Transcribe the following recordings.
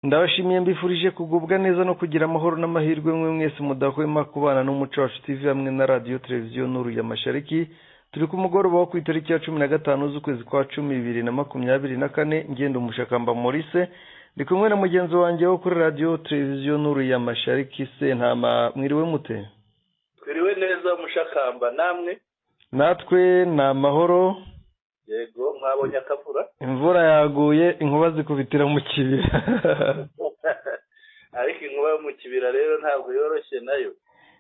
Ndabashimiye, mbifurije kugubwa neza no kugira amahoro n'amahirwe mwe mwese mudahwema kubana n'Umuco Wacu TV hamwe na Radiyo Televiziyo Nuru ya Mashariki. Turi ku mugoroba wo ku itariki ya 15 z'ukwezi kwa 10 2024. Ngenda Umushakamba Maurice, ndi kumwe na mugenzi wanjye wo kuri Radiyo Televiziyo Nuru ya Mashariki, Sentama. Mwiriwe mute? Twiriwe neza, Mushakamba, namwe? Natwe ni amahoro. Yego, mwabonye akavura? Imvura yaguye, inkuba zikubitira mu kibira. Ariko inkuba yo mu kibira rero ntabwo yoroshye nayo.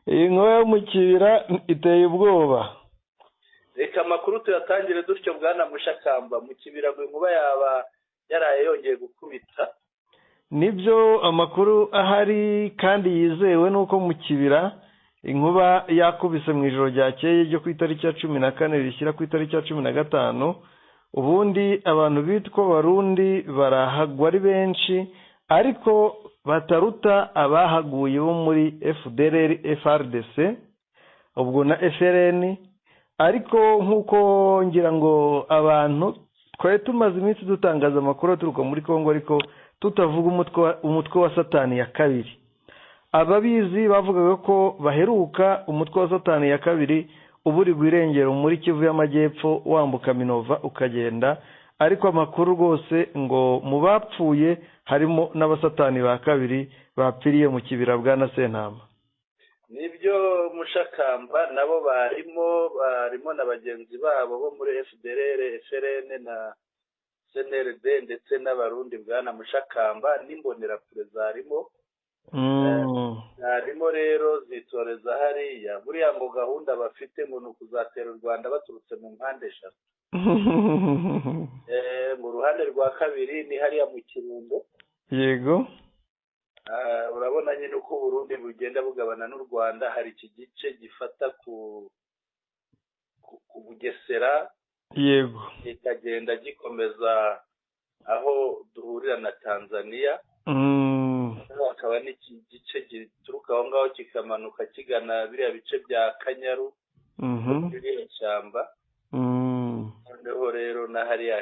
Iyi nkuba yo mu kibira iteye ubwoba. Reka amakuru tuyatangire dutyo, bwana Mushakamba. Mu kibira ngo inkuba yaba yaraye yongeye gukubita. Nibyo, amakuru ahari kandi yizewe nuko mu kibira inkuba yakubise mu ijoro ryakeye ryo ku itariki ya 14 rishyira ku itariki ya 15. Ubundi abantu bitwa Barundi barahagwa ari benshi, ariko bataruta abahaguye bo muri FDLR, FARDC, ubwo na FLN. Ariko nk'uko ngira ngo abantu twari tumaze iminsi dutangaza amakuru aturuka muri Kongo, ariko tutavuga umutwe wa Satani ya kabiri. Ababizi bavugaga ko baheruka umutwe wa Satani ya kabiri uburirwa irengero muri Kivu y'Amajyepfo, wambuka Minova ukagenda. Ariko amakuru rwose ngo mu bapfuye harimo n'abasatani ba kabiri bapfiriye mu kibira, bwana Sentama. Nibyo, Mushakamba, nabo barimo na bagenzi babo bo muri FDLR, FLN na CNRD, ndetse n'Abarundi, bwana Mushakamba, n'imbonerakure zarimo. Harimo rero zitoreza hariya. Buriya ngo gahunda bafite ngo ni ukuzatera u Rwanda baturutse mu mpande eshatu. Mu ruhande rwa kabiri ni hariya mu Kirundo. Urabona nyine uko Burundi bugenda bugabana n'u Rwanda. Hari iki gice gifata ku Bugesera, kikagenda gikomeza aho duhurira na Tanzania. Hakaba n'iki gice gituruka aho ngaho kikamanuka kigana biriya bice bya Kanyaru, ririya shyamba. Noneho rero na hariya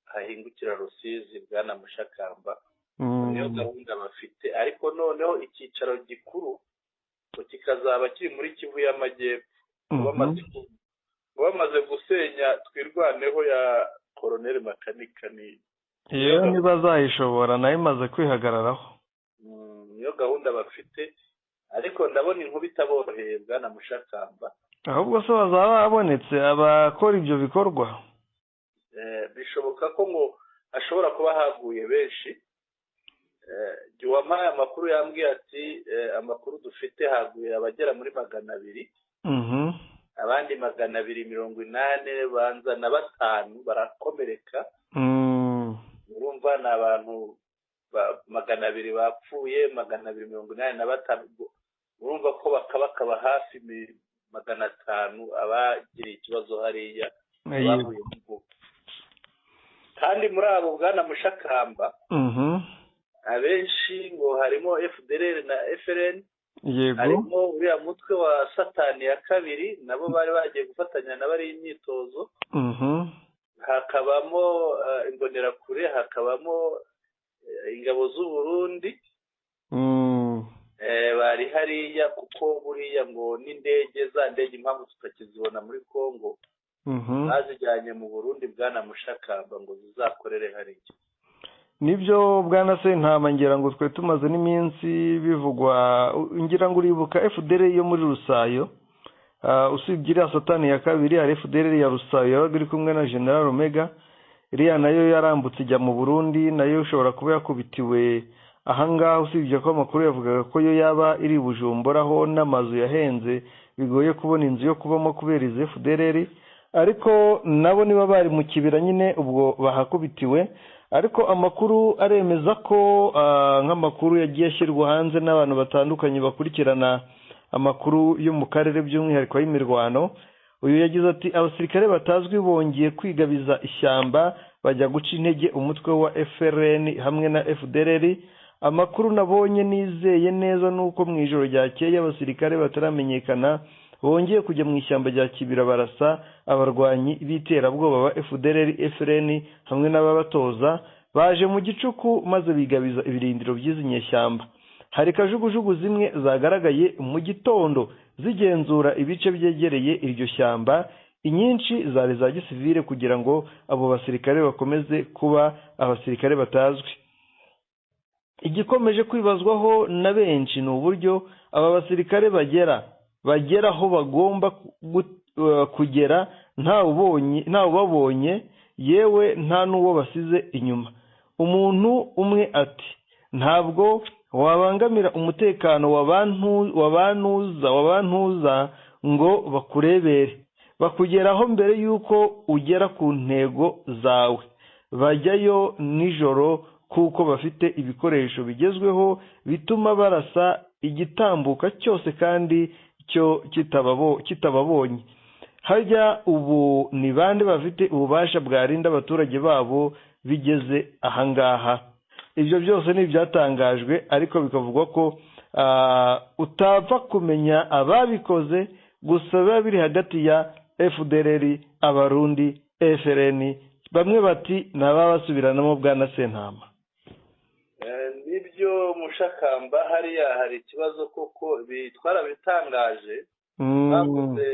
hahingukira Rusizi, bwana Mushakamba. Niyo gahunda bafite, ariko noneho icyicaro gikuru ngo kikazaba kiri muri Kivu y'Amajyepfo. Bamaze gusenya Twirwaneho ya Koroneli Makanika ni Iyo ntibazayishobora, nayo imaze kwihagararaho. Niyo gahunda bafite, ariko ndabona inkuba itaboroheye, bwana Mushakamba. Ahubwo se bazaba babonetse abakora ibyo bikorwa? Bishoboka ko ngo hashobora kuba haguye benshi. Wampaye amakuru yambwiye ati amakuru dufite haguye abagera muri 200, abandi 285 banza na batanu barakomereka. Urumva ni abantu 200 bapfuye, 285. Urumva ko bakabakaba hafi 500 abagiriye ikibazo hariya, bahuye n'inkuba. Kandi muri abo, bwana Mushakamba, abenshi ngo harimo FDLR na FLN. Harimo uriya mutwe wa Satani ya kabiri, nabo bari bagiye gufatanya na bari imyitozo. Hakabamo imbonerakure, hakabamo ingabo z'u Burundi. Bari hariya kuko buriya ngo n'indege, za ndege impamvu tutakizibona muri Kongo, bazijyanye mu Burundi, bwana Mushakamba, ngo zizakorere hariya. Nibyo, bwana Sentama, ngira ngo twe tumaze n'iminsi bivugwa. Ngira ngo uribuka FDLR yo muri Rusayo. Usibye iriya Satani ya kabiri, hari FDLR ya Rusayo yabaga iri kumwe na General Omega. Iriya nayo yarambutse ijya mu Burundi, nayo ishobora kuba yakubitiwe ahangaha, usibye ko amakuru yavugaga ko yo yaba iri Bujumbura, aho n'amazu yahenze, bigoye kubona inzu yo kubamo kubera izi FDLR. Ariko nabo niba bari mu kibira nyine, ubwo bahakubitiwe. Ariko amakuru aremeza ko nk'amakuru yagiye ashyirwa hanze n'abantu batandukanye bakurikirana amakuru yo mu karere, by'umwihariko y'imirwano, uyu yagize ati: "Abasirikare batazwi bongeye kwigabiza ishyamba, bajya guca intege umutwe wa FLN hamwe na FDLR. Amakuru nabonye nizeye neza nuko mu ijoro ryakeye abasirikare bataramenyekana bongeye kujya mu ishyamba rya Kibira, barasa abarwanyi b'iterabwoba ba FDLR, FLN hamwe n'ababatoza." Baje mu gicuku maze bigabiza ibirindiro by'izi nyeshyamba. Hari kajugujugu zimwe zagaragaye mu gitondo zigenzura ibice byegereye iryo shyamba, inyinshi zari za gisivile kugira ngo abo basirikare bakomeze kuba abasirikare batazwi. Igikomeje kwibazwaho na benshi ni uburyo aba basirikare bagera aho bagomba kugera nta ubabonye, yewe nta n'uwo basize inyuma. Umuntu umwe ati ntabwo wabangamira umutekano wa bantuza ngo bakurebere, bakugeraho mbere y'uko ugera ku ntego zawe. Bajyayo nijoro kuko bafite ibikoresho bigezweho bituma barasa igitambuka cyose kandi cyo kitababonye. Harya ubu ni bande bafite ububasha bwarinda abaturage babo bigeze ahangaha? Ibyo byose ni ibyatangajwe, ariko bikavugwa ko utapfa kumenya ababikoze, gusa biba biri hagati ya FDLR, Abarundi, FRN. Bamwe bati ni ababasubiranamo. Bwana Sentama. Nibyo Mushakamba, hariya hari ikibazo koko, twarabitangaje. Bavuze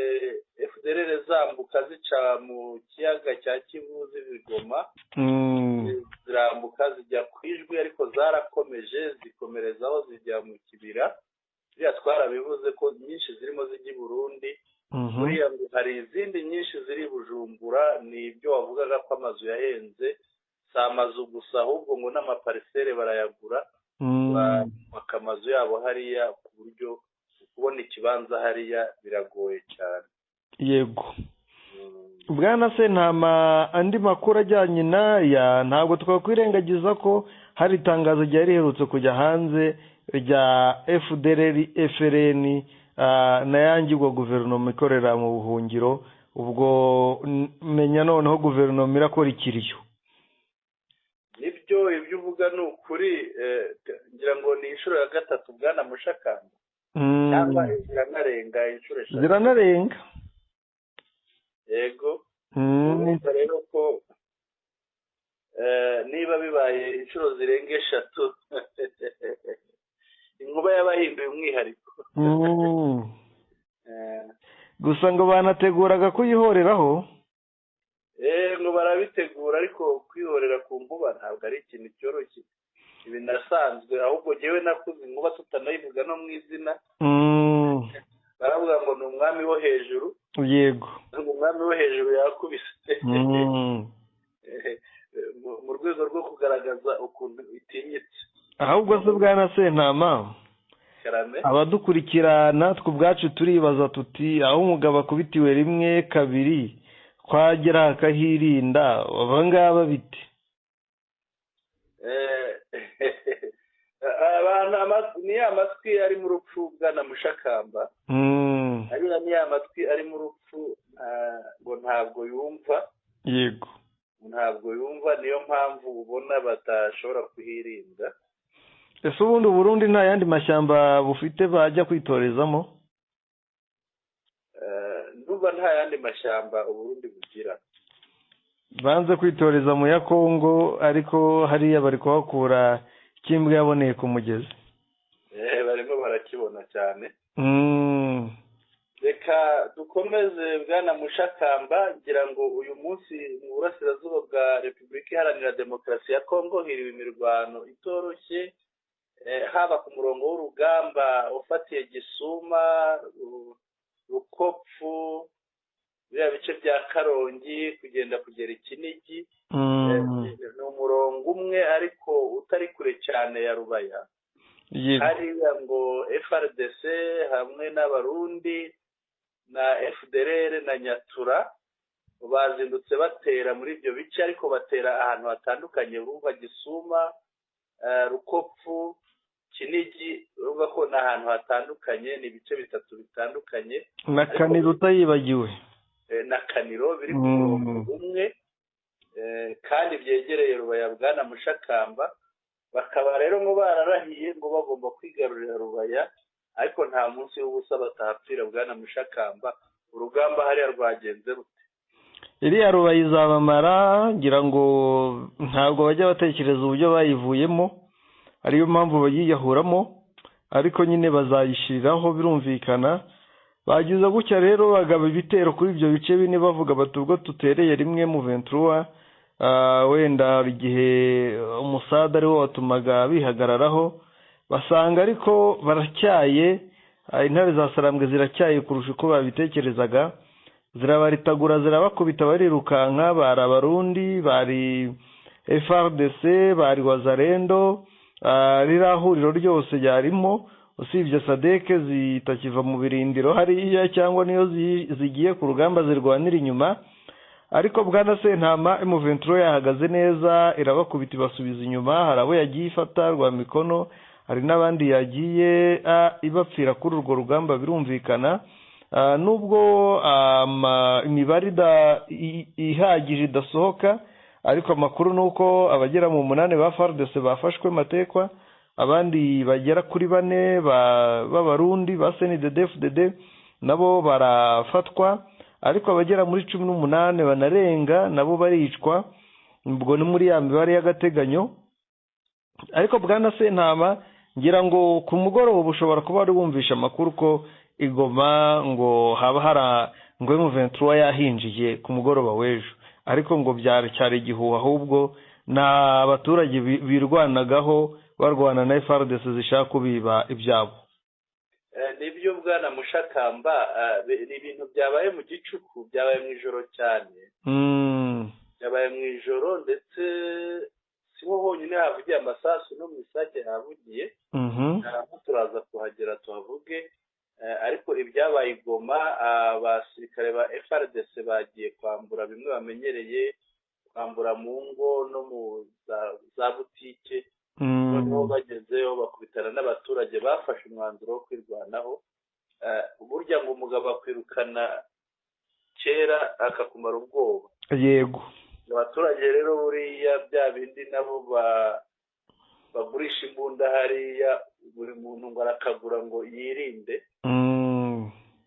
FDLR zambuka zica mu kiyaga cya Kivu z'ibigoma, zirambuka zijya ku Ijwi, ariko zarakomeje zikomerezaho zijya mu Kibira. Biriya twarabivuze ko nyinshi zirimo zijya i Burundi. Buriya ngo hari izindi nyinshi ziri Bujumbura. Ni ibyo wavugaga ko amazu yahenze, si amazu gusa, ahubwo ngo n'amaparcelles barayagura, bubaka amazu yabo hariya, ku buryo kubona ikibanza hariya biragoye cyane. Yego bwana Sentama, andi makuru ajyanye n'aya, ntabwo twakwirengagiza ko hari itangazo ryari riherutse kujya hanze rya FDLR, FRN na yangirwa guverinoma ikorera mu buhungiro. Ubwo menya noneho guverinoma irakora ikiriyo. Nibyo, ibyo uvuga ni ukuri. Ngira ngo ni inshuro ya gatatu, bwana Mushakamba, cyangwa ziranarenga inshuro 3. Ziranarenga. Yego. Urumva rero ko niba bibaye inshuro zirenga 3, inkuba yabahinduye umwihariko. Gusa ngo banateguraga kuyihoreraho. Ngo barabitegura, ariko kwihorera ku nkuba ntabwo ari ikintu cyoroshye, binasanzwe. Ahubwo ngewe nakuze inkuba tutanayivuga no mu izina. Baravuga ngo ni umwami wo hejuru. Ngo umwami wo hejuru yakubise, mu rwego rwo kugaragaza ukuntu itinyitse. Ahubwo se bwana Sentama, abadukurikira natwe ubwacu turibaza tuti aho umugabo akubitiwe rimwe, kabiri, twagera akahirinda, aba ngaba bite? Ni ya matwi ari mu rupfu, bwana Mushakamba. Ariya ni ya matwi ari mu rupfu, ngo ntabwo yumva. Ntabwo yumva, niyo mpamvu ubona batashobora kuhirinda. Ese ubundi Burundi nta yandi mashyamba bufite bajya kwitorezamo? Ndumva nta yandi mashyamba Uburundi bugira. Banze kwitoreza mu ya Kongo, ariko hariya bari kuhakura ikimbwa yaboneye ku mugezi. Barimo barakibona cyane. Reka dukomeze, bwana Mushakamba. Ngira ngo uyu munsi mu burasirazuba bwa Repubulika Iharanira Demokarasi ya Kongo hiriwe imirwano itoroshye, haba ku murongo w'urugamba ufatiye Gisuma, Rukopfu, biriya bice bya Karongi, kugenda kugera Ikinigi. Ni umurongo umwe ariko utari kure cyane ya Rubaya. Hariya ngo FARDC hamwe n'Abarundi na FDLR na Nyatura bazindutse batera muri ibyo bice, ariko batera ahantu hatandukanye. Urumva Gisuma, Rukopfu, Kinigi, urumva ko ni ahantu hatandukanye, ni ibice bitatu bitandukanye. Na Kaniro utayibagiwe. Na Kaniro, biri ku murongo umwe kandi byegereye Rubaya, bwana Mushakamba. Bakaba rero ngo bararahiye ngo bagomba kwigarurira Rubaya, ariko nta munsi w'ubusa batahapfira. Bwana Mushakamba, urugamba hariya rwagenze rute? Iriya Rubaya izabamara, ngira ngo ntabwo bajya batekereza uburyo bayivuyemo, ariyo mpamvu bayiyahuramo, ariko nyine bazayishyiriraho birumvikana. Bagize gutya rero bagaba ibitero kuri ibyo bice bine, bavuga bati ubwo tutereye rimwe mu 23, wenda igihe umusada ariwo watumaga bihagararaho, basanga ariko baracyaye, intare za Sarambwe ziracyaye kurusha uko babitekerezaga, zirabaritagura, zirabakubita, barirukanka. Bari Abarundi, bari FARDC, bari Wazalendo, ririya huriro ryose ryarimo, usibye Sadeke zitakiva mu birindiro hariya, cyangwa niyo zigiye ku rugamba zirwanira inyuma. Ariko bwana Sentama, M23 yahagaze neza, irabakubita, ibasubiza inyuma. Hari abo yagiye ifata rwa mikono, hari n'abandi yagiye ibapfira kuri urwo rugamba, birumvikana. Nubwo imibare ihagije idasohoka, ariko amakuru nuko abagera mu 8 ba FARDC bafashwe matekwa, abandi bagera kuri 4 b'Abarundi ba CNDD-FDD nabo barafatwa, ariko abagera muri 18 banarenga nabo baricwa, ubwo ni muri ya mibare y'agateganyo. Ariko bwana Sentama, ngira ngo ku mugoroba ushobora kuba wari wumvisha amakuru ko igoma ngo haba hari ngo M23 yahinjiye ku mugoroba w'ejo, ariko ngo byari igihuha, ahubwo na abaturage birwanagaho barwana na FARDC zishaka kubiba ibyabo. Nibyo bwana Mushakamba, ni ibintu byabaye mu gicuku, byabaye mu ijoro cyane, byabaye mu ijoro, ndetse siho honyine havugiye amasasu, no mu Isake havugiye, turaza kuhagera tuhavuge. Ariko ibyabaye igoma, abasirikare ba FARDC bagiye kwambura bimwe bamenyereye, kwambura mu ngo no mu za butike, noneho bagezeyo bakubitana n'abaturage bafashe umwanzuro wo kwirwanaho. Burya ngo umugabo akwirukana kera akakumara ubwoba. Yego, abaturage rero buriya bya bindi nabo bagurisha imbunda hariya, buri muntu ngo arakagura ngo yirinde.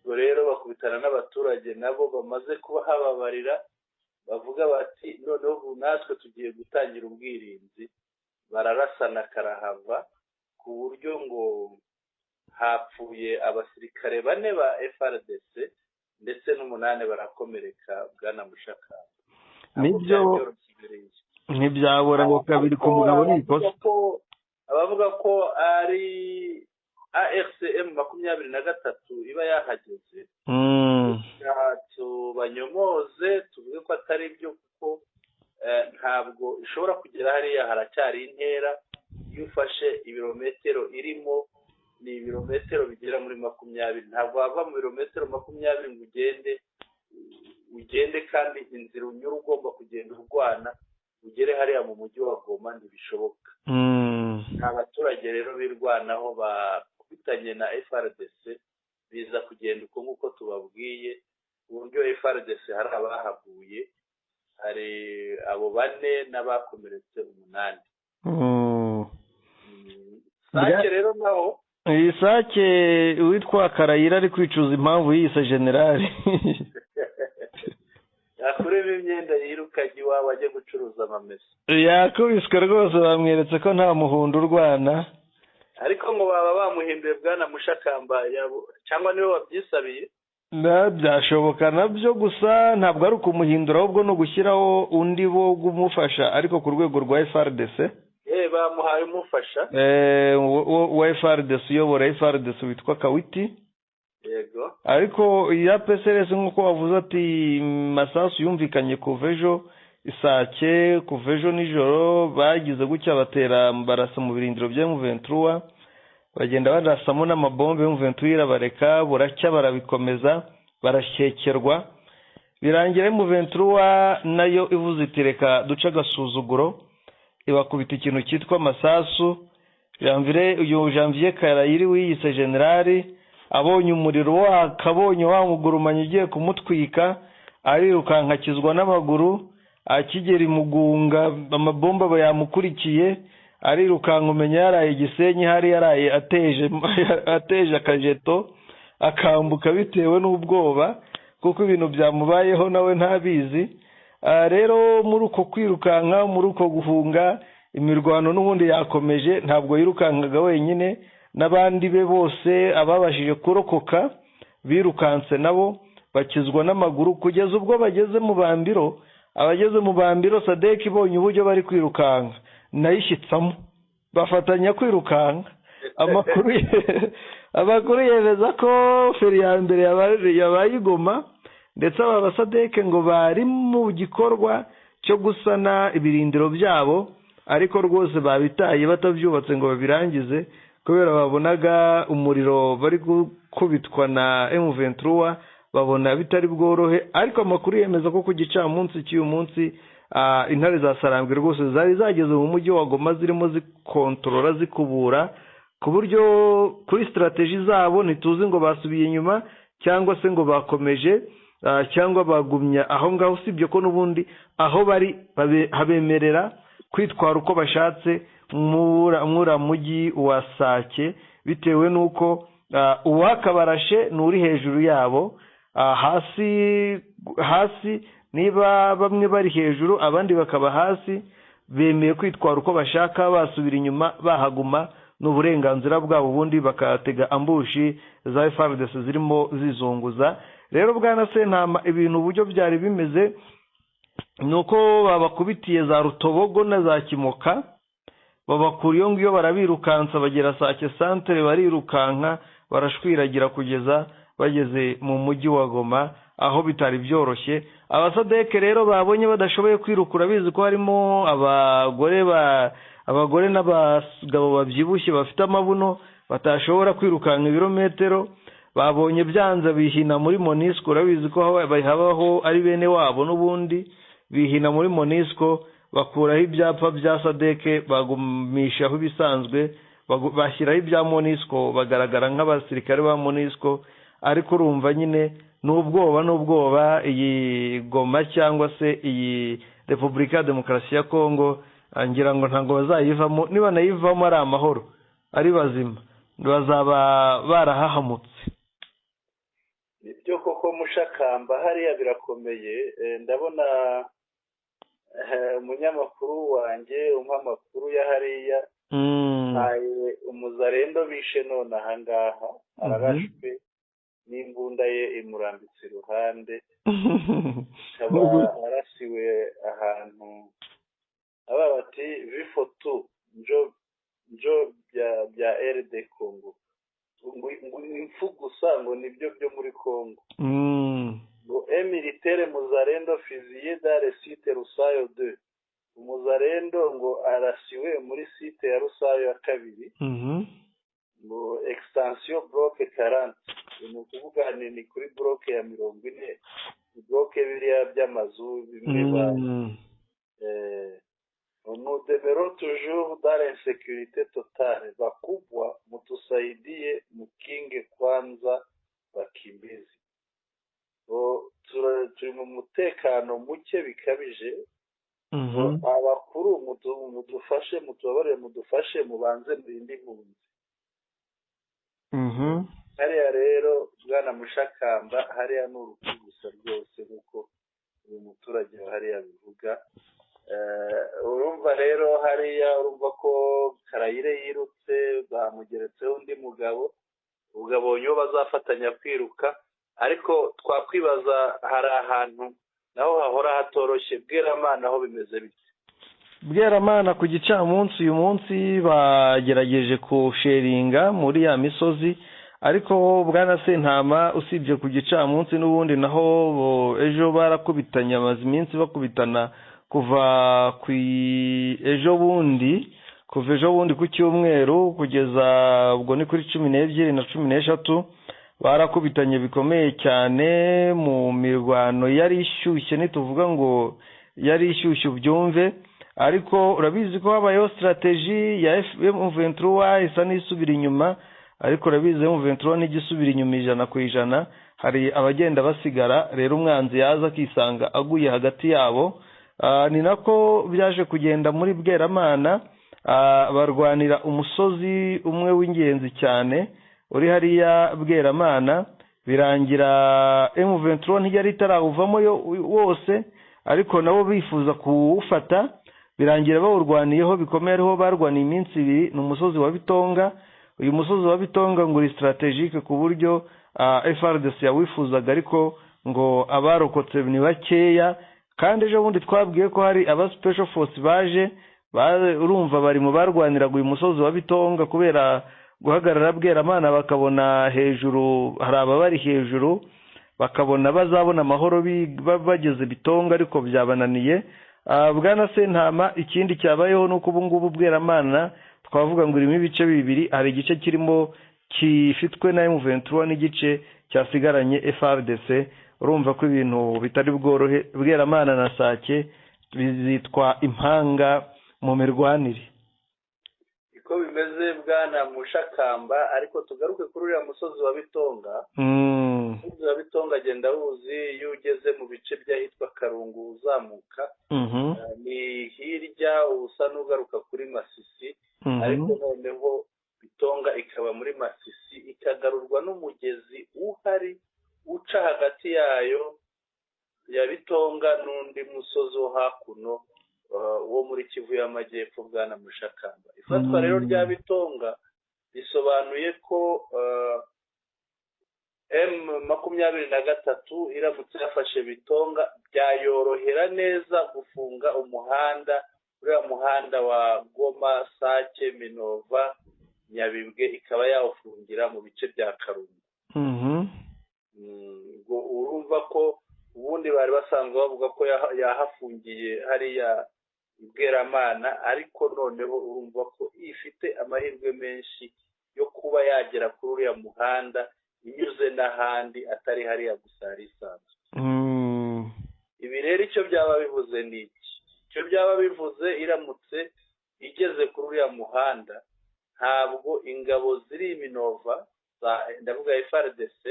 Ubwo rero bakubitana n'abaturage nabo bamaze kubahababarira, bavuga bati noneho ubu natwe tugiye gutangira ubwirinzi. Bararasana karahava, ku buryo ngo hapfuye abasirikare 4 ba FARDC ndetse n'8 barakomereka, bwana Mushakamba. Nibyo, ntibyabura ngo kabiri ku mugabo ni ikosa. Abavuga ko ari ARCM 23 iba yahageze, tubanyomoze tuvuge ko atari byo, kuko ntabwo ishobora kugera hariya, haracyari intera. Iyo ufashe ibirometero irimo ni ibirometero bigera muri 20, ntabwo wava mu birometero 20 ngo ugende kandi inzira unyura ugomba kugenda urwana ugere hariya mu mujyi wa Goma, ntibishoboka. Nta baturage rero birwanaho bakubitanye na FARDC, biza kugenda uko nguko tubabwiye, uburyo FARDC hari abahaguye, hari abo 4 n'abakomeretse 8. Sake rero naho Isake witwa Karayira ari kwicuza impamvu yiyise generali. Yakuremo imyenda yirukanye iwabo ajye gucuruza amamesa. Yakubiswe rwose, bamweretse ko nta muhundo urwana. Ariko ngo baba bamuhimbiye bwana Mushakamba, cyangwa niwe wabyisabiye? Byashoboka nabyo, gusa ntabwo ari ukumuhindura, ahubwo no gushyiraho undi wo kumufasha, ariko ku rwego rwa FARDC. Bamuhaye umufasha wa FARDC, uyobora FARDC witwa Kawiti. Yego. Ariko ya PCRS nk'uko wavuze ati masasu yumvikanye kuva ejo Isake, kuva ejo nijoro bagize gutya batera barasa mu birindiro bya M23, bagenda barasamo n'amabombe, M23 irabareka, buracya barabikomeza, barashyekerwa, birangira M23 nayo ivuze iti reka duce agasuzuguro, ibakubita ikintu cyitwa amasasu. Janvier Karayiri wiyise generali abonye umuriro wakabonye wa mugurumanye ugiye kumutwika, arirukanka akizwa n'amaguru, akigera imugunga amabomba yamukurikiye, arirukanka umenya yaraye Gisenyi, hari yaraye ateje akajeto, akambuka bitewe n'ubwoba, kuko ibintu byamubayeho nawe ntabizi. Rero muri uko kwirukanka, muri uko guhunga, imirwano n'ubundi yakomeje. Ntabwo yirukankaga wenyine, n'abandi be bose ababashije kurokoka birukanse nabo bakizwa n'amaguru kugeza ubwo bageze mu Bambiro. Abageze mu Bambiro, SADC ibonye uburyo bari kwirukanka nayishyitsamo, bafatanya kwirukanka. Amakuru yemeza ko feri ya mbere yabaye igoma, ndetse aba basadeke ngo bari mu gikorwa cyo gusana ibirindiro byabo, ariko rwose babitaye batabyubatse ngo babirangize, kubera babonaga umuriro bari gukubitwa na M23, babona bitari bworohe. Ariko amakuru yemeza ko ku gicamunsi cy'uyu munsi intare za Sarambwe rwose zari zageze mu mujyi wa Goma, zirimo zikontorora, zikubura, ku buryo kuri strategy zabo ntituzi ngo basubiye inyuma cyangwa se ngo bakomeje cyangwa bagumya aho ngaho, usibye ko n'ubundi aho bari habemerera kwitwara uko bashatse muri mujyi wa Sake, bitewe n'uko uwakabarashe ni uri hejuru yabo. Hasi hasi, niba bamwe bari hejuru abandi bakaba hasi, bemeye kwitwara uko bashaka, basubira inyuma bahaguma ni uburenganzira bwabo, ubundi bakatega ambush za FARDC zirimo zizunguza. Rero bwana Sentama, ibintu uburyo byari bimeze nuko babakubitiye za Rutobogo na za Kimoka, babakura iyo ngiyo barabirukansa bagera Sake centre, barirukanka barashwiragira kugeza bageze mu mujyi wa Goma, aho bitari byoroshye. Abasadeke rero babonye badashoboye kwirukura, bizi ko harimo abagore n'abagabo babyibushye bafite amabuno batashobora kwirukanka ibirometero, babonye byanze bihina muri MONUSCO. Urabizi ko habaho ari bene wabo n'ubundi, bihina muri MONUSCO, bakuraho ibyapa bya sadeke bagumishaho ibisanzwe, bashyiraho ibya MONUSCO, bagaragara nk'abasirikare ba MONUSCO. Ariko urumva nyine n'ubwoba iyi Goma cyangwa se iyi Repubulika ya Demokarasi ya Kongo, ngira ngo ntabwo bazayivamo. Niba nayivamo ari amahoro, ari bazima, bazaba barahahamutse. Nibyo koko Mushakamba, hariya birakomeye. Ndabona umunyamakuru wanjye umpa amakuru ya hariya, umuzarendo bishe none ahangaha ararashwe n'imbunda ye imurambitse iruhande, akaba arasiwe ahantu aba bati vifoto njo bya RD Congo, ngo impfu gusa, ngo nibyo byo muri Congo. Ngo militaire muzarendo fusillé dans le site Rusayo 2, umuzarendo ngo arasiwe muri site ya Rusayo ya kabiri, ngo extension bloc 40, ni ukuvuga ni kuri bloc ya 40, bloc biriya by'amazu bimwe ba nous demeurons toujours dans l'insécurité totale. Bakubwa mutusaidie, mukinge kwanza bakimbizi. Turi mu mutekano muke bikabije, abakuru mudufashe, mutubabarire, mudufashe, mubanze murinde impunzi. Hariya rero bwana Mushakamba, hariya ni urupfu gusa rwose, nk'uko uyu muturage wa hariya bivuga. Urumva rero hariya, urumva ko Karayire yirutse, bamugeretseho undi mugabo, ubwo iyo bazafatanya kwiruka. Ariko twakwibaza, hari ahantu naho hahora hatoroshye, Bweramana aho bimeze bite? Bweramana ku gicamunsi uyu munsi bagerageje kusheringa muri ya misozi, ariko bwana Sentama, usibye ku gicamunsi n'ubundi naho ejo barakubitanye, amaze iminsi bakubitana kuva ku ejo bundi, kuva ejo bundi ku cyumweru kugeza ubwo ni kuri 12 na 13, barakubitanye bikomeye cyane mu mirwano yari ishyushye. Ntituvuga ngo yari ishyushye ubyumve, ariko urabizi ko habayeho strategy ya M23 isa n'isubira inyuma, ariko urabizi M23 ntigisubira inyuma 100%, hari abagenda basigara. Rero umwanzi yaza akisanga aguye hagati yabo. Ni nako byaje kugenda muri Bweramana, barwanira umusozi umwe w'ingenzi cyane uri hariya Bweramana, birangira M23 ntiyari itarawuvamo wose, Ariko nabo bifuza kuwufata, birangira bawurwaniyeho bikomeye, ariho barwaniye iminsi ibiri. Ni umusozi wa Bitonga. Uyu musozi wa Bitonga ngo uri strategique ku buryo FARDC yawifuzaga, ariko ngo abarokotse ni bakeya. Kandi ejo bundi twabwiye ko hari aba special force baje, urumva bari mu barwaniraga uyu musozi wa Bitonga, kubera guhagarara Bweramana bakabona hejuru hari ababari hejuru, bakabona bazabona amahoro bageze Bitonga, ariko byabananiye. Bwana Sentama, ikindi cyabayeho nuko ubu ngubu Bweramana twavuga ngo irimo ibice bibiri, hari igice kirimo kifitwe na M23 n'igice cyasigaranye FARDC. Urumva ko ibintu bitari bworohe. Bweramana na Sake bizitwa impanga mu mirwanire. Iko bimeze bwana Mushakamba. Ariko tugaruke kuri uriya musozi wa Bitonga. Umusozi wa Bitonga agenda wuzi iyo ugeze mu bice by'ahitwa Karungu uzamuka, ni hirya usa n'ugaruka kuri Masisi. Ariko noneho Bitonga ikaba muri Masisi, ikagarurwa n'umugezi uhari uca hagati yayo ya Bitonga n'undi musozi wo hakuno wo muri Kivu y'Amajyepfo bwana Mushakamba. Ifatwa rero rya Bitonga risobanuye ko M23 iramutse yafashe Bitonga byayorohera neza gufunga umuhanda, uriya muhanda wa Goma, Sake, Minova, Nyabibwe, ikaba yawufungira mu bice bya Karungu. Urumva ko ubundi bari basanzwe bavuga ko yahafungiye hariya Bweramana, ariko noneho urumva ko ifite amahirwe menshi yo kuba yagera kuri uriya muhanda inyuze n'ahandi atari hariya gusa hari isanzwe. Ibi rero icyo byaba bivuze ni iki? Icyo byaba bivuze, iramutse igeze kuri uriya muhanda, ntabwo ingabo ziri Minova, ndavuga FARDC,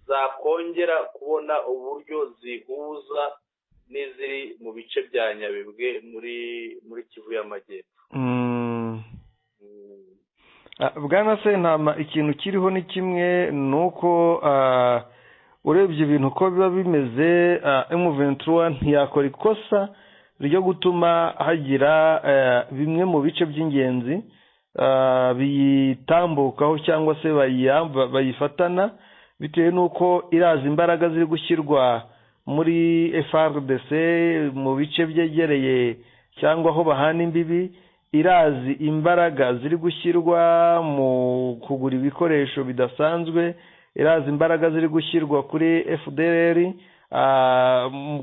zakongera kubona uburyo zihuza n'iziri mu bice bya Nyabibwe muri Kivu y'Amajyepfo. Bwana Sentama, ikintu kiriho ni kimwe, nuko urebye ibintu ko biba bimeze, M23 ntiyakora ikosa ryo gutuma hagira bimwe mu bice by'ingenzi biyitambukaho cyangwa se bayifatana, bitewe nuko iraza imbaraga ziri gushyirwa muri FARDC mu bice byegereye cyangwa aho bahana imbibi, irazi imbaraga ziri gushyirwa mu kugura ibikoresho bidasanzwe, irazi imbaraga ziri gushyirwa kuri FDLR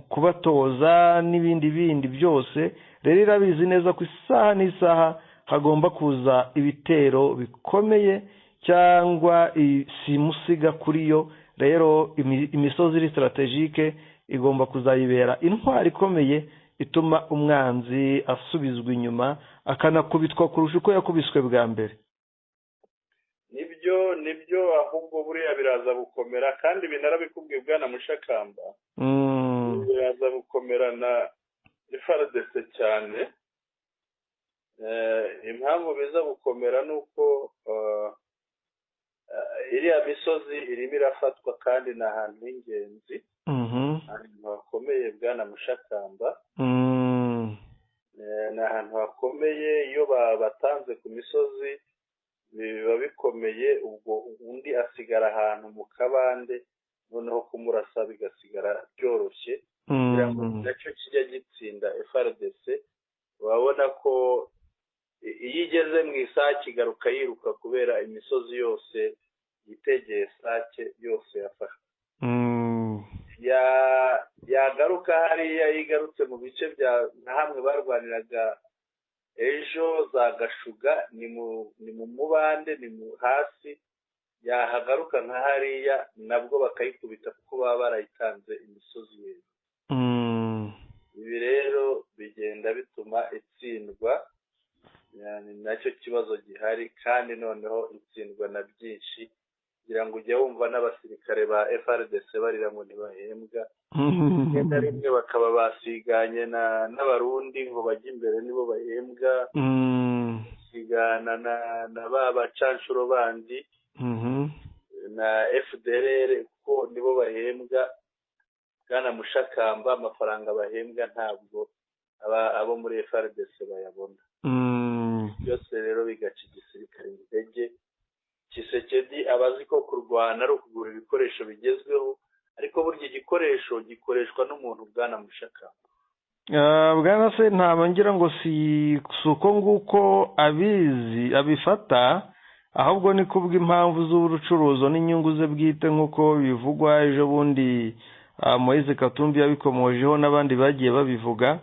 kubatoza n'ibindi bindi byose. Rero irabizi neza ko isaha n'isaha hagomba kuza ibitero bikomeye cyangwa simusiga kuri yo. Rero imisozi iri strategique igomba kuzayibera intwari ikomeye ituma umwanzi asubizwa inyuma akanakubitwa kurusha uko yakubiswe bwa mbere. Nibyo ahubwo buriya biraza gukomera, kandi binarabikubwiye bwana Mushakamba. Biraza gukomera na FARDC cyane. Impamvu biza gukomera nuko iriya misozi irimo irafatwa kandi ni ahantu h'ingenzi, ahantu hakomeye bwana Mushakamba. Ni ahantu hakomeye, iyo batanze ku misozi biba bikomeye, ubwo undi asigara ahantu mu kabande, noneho kumurasa bigasigara byoroshye. Kugira ngo nacyo kijya gitsinda FARDC, urabona ko iyo igeze mu Isake igaruka yiruka kubera imisozi yose yitegeye Sake yose yafashwe. Yagaruka hariya, yigarutse mu bice bya nka hamwe barwaniraga ejo za Gashuga, ni mu mubande, ni mu hasi, yahagaruka nka hariya nabwo bakayikubita kuko baba barayitanze imisozi hejuru. Ibi rero bigenda bituma itsindwa, nacyo kibazo gihari, kandi noneho itsindwa na byinshi. Kugira ngo ujye wumva n'abasirikare ba FARDC barira ngo ntibahembwa, rimwe na rimwe bakaba basiganye n'Abarundi ngo bajye imbere nibo bahembwa, sigana na ba bacanshuro bandi na FDLR kuko nibo bahembwa. Bwana Mushakamba, amafaranga bahembwa ntabwo abo muri FARDC bayabona. Byose rero bigaca igisirikare intege. Tshisekedi aba azi ko kurwana ari ukugura ibikoresho bigezweho, ariko burya igikoresho gikoreshwa n'umuntu. Bwana Mushakamba. Bwana Sentama, ngira ngo si uko nguko abizi abifata, ahubwo ni kubw'impamvu z'ubucuruzo n'inyungu ze bwite, nk'uko bivugwa. Ejo bundi Moise Katumbi yabikomojeho n'abandi bagiye babivuga.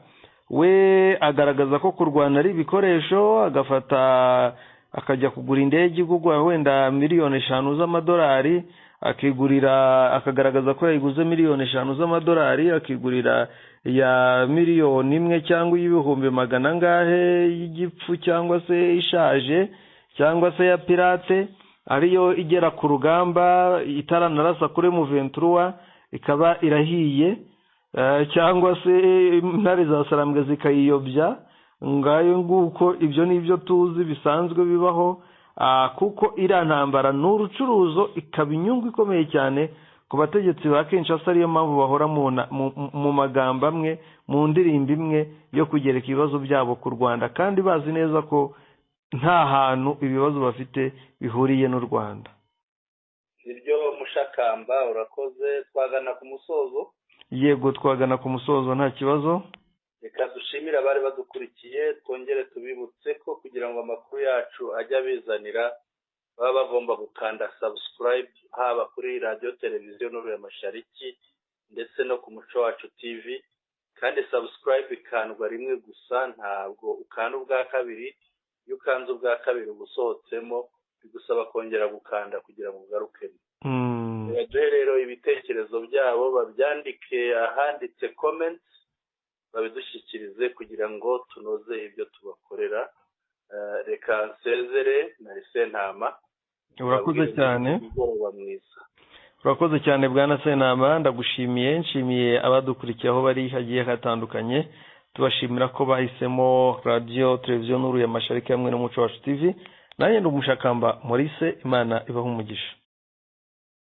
We agaragaza ko kurwana ari ibikoresho, agafata akajya kugura indege igurwa wenda 5 miliyoni z'amadolari, akigurira, akagaragaza ko yayiguze 5 miliyoni z'amadolari, akigurira ya 1 miliyoni cyangwa y'ibihumbi magana angahe y'igipfu cyangwa se ishaje cyangwa se ya pirate, ariyo igera ku rugamba itaranarasa kuri M23 ikaba irahiye, cyangwa se intare za Sarambwe zikayiyobya. Ngayo nguko, ibyo ni ibyo tuzi bisanzwe bibaho, kuko iriya ntambara ni urucuruzo, ikaba inyungu ikomeye cyane ku bategetsi ba Kinshasa. Ariyo mpamvu bahora mu magambo amwe, mu ndirimbo imwe yo kugereka ibibazo byabo ku Rwanda, kandi bazi neza ko nta hantu ibibazo bafite bihuriye n'u Rwanda. Nibyo Mushakamba, urakoze. Twagana ku musozo. Yego, twagana ku musozo, nta kibazo. Reka dushimire abari badukurikiye, twongere tubibutse ko kugira ngo amakuru yacu ajye abizanira, baba bagomba gukanda subscribe, haba kuri Radiyo Televiziyo Nuru ya Mashariki ndetse no ku Muco Wacu TV. Kandi subscribe ikandwa rimwe gusa, ntabwo ukanda ubwa kabiri. Iyo ukanze ubwa kabiri uba usohotsemo, bigusaba kongera gukanda kugira ngo ugarukemo. Baduhe rero ibitekerezo byabo, babyandike ahanditse comment, babidushyikirize kugira ngo tunoze ibyo tubakorera. Reka nsezere na Sentama. Urakoze cyane. Umugoroba mwiza. Urakoze cyane, bwana Sentama, ndagushimiye. Nshimiye abadukurikiye aho bari hagiye hatandukanye, tubashimira ko bahisemo Radiyo Televiziyo Nuru ya Mashariki hamwe n'Umuco Wacu TV. Nanjye ndi Umushakamba Maurice, Imana ibaha umugisha.